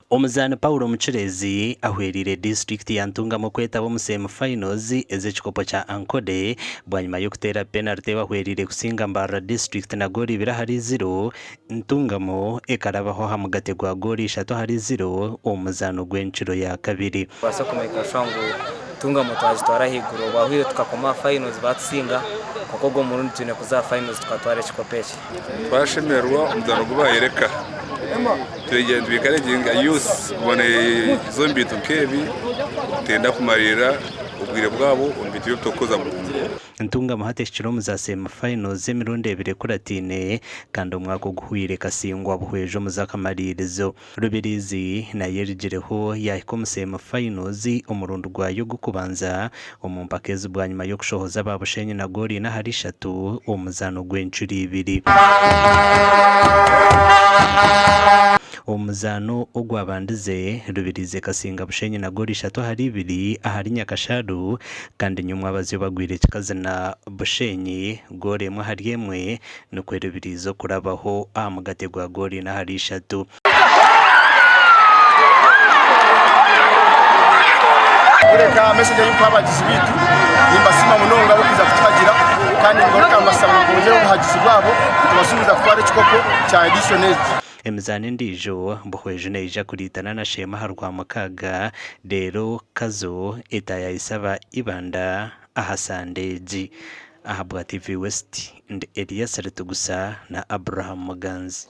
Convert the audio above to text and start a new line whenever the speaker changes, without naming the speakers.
Omuzaani Paulo Mucureezi ahwereire disiturikiti ya Ntungamo kwetaba omu semi finals ez'ekikopo kya Ankole bwanyima y'okuteera penariti ebahwereire kusinga Mbarara disiturikiti na goolo ibiri ahari ziro. Ntungamo ekarabaho aha mugate gwa goolo ishatu ahari ziro omu muzaano gw'encuro ya kabiri.
Tubaase kumanyika shuwa ngu Ntungamo twagitwara ahaiguru. Obwahwire tukakoma aha finals baatusinga kwonka ogu omurundi twine kuza aha finals tukatwara ekikopo eki.
Twashemererwa omuzaano ogu bayereka. Nitwikareginga youth kubona ezo omu bintu nk'ebi kutenda kumarira obwire bwabo omu bintu ebi burungi.
Ntungamo hati ehikire omu za semi finals emirundi ebiri ekurataine kandi omwaka oguhweire ekasingwa Buhweju omu z'akamariirizo. Rubirizi nayo erigireho yaahika omu semi finals omurundi gwayo ogw'okubanza omu mpaka ezi bwanyima y'okushohoza aba Bushenyi na goolo ina ahari ishatu omu muzaano gw'encuro ibiri. Omu muzaano ogwabandize, Rubirizi ekasinga Bushenyi na goolo ishatu ahari ibiri ahari Nyakasharu kandi nyomwabazyo bagwire kikazina Bushenyi goolo emwe ahari emwe nikwo Rubirizi okurabaho aha mugate gwa goolo ina ahari ishatu.
Kureka message ei nkuha abagizi baitu nimbasiima munonga ahabw'okwija kutuhagira kandi ningaruka mbashaba ngu bongyere obuhagizi bwabo nitubasuubiza kutwara ekikopo kya edition egi.
Emizaano endiijo, Buhweju neija kuriitana na Sheema aha Rwamukaaga reero Kazo etaayaayise aba Ibanda aha Sande egi. Ahabwa TV West, ndi Elias Ritugusa na Abraham Muganzi.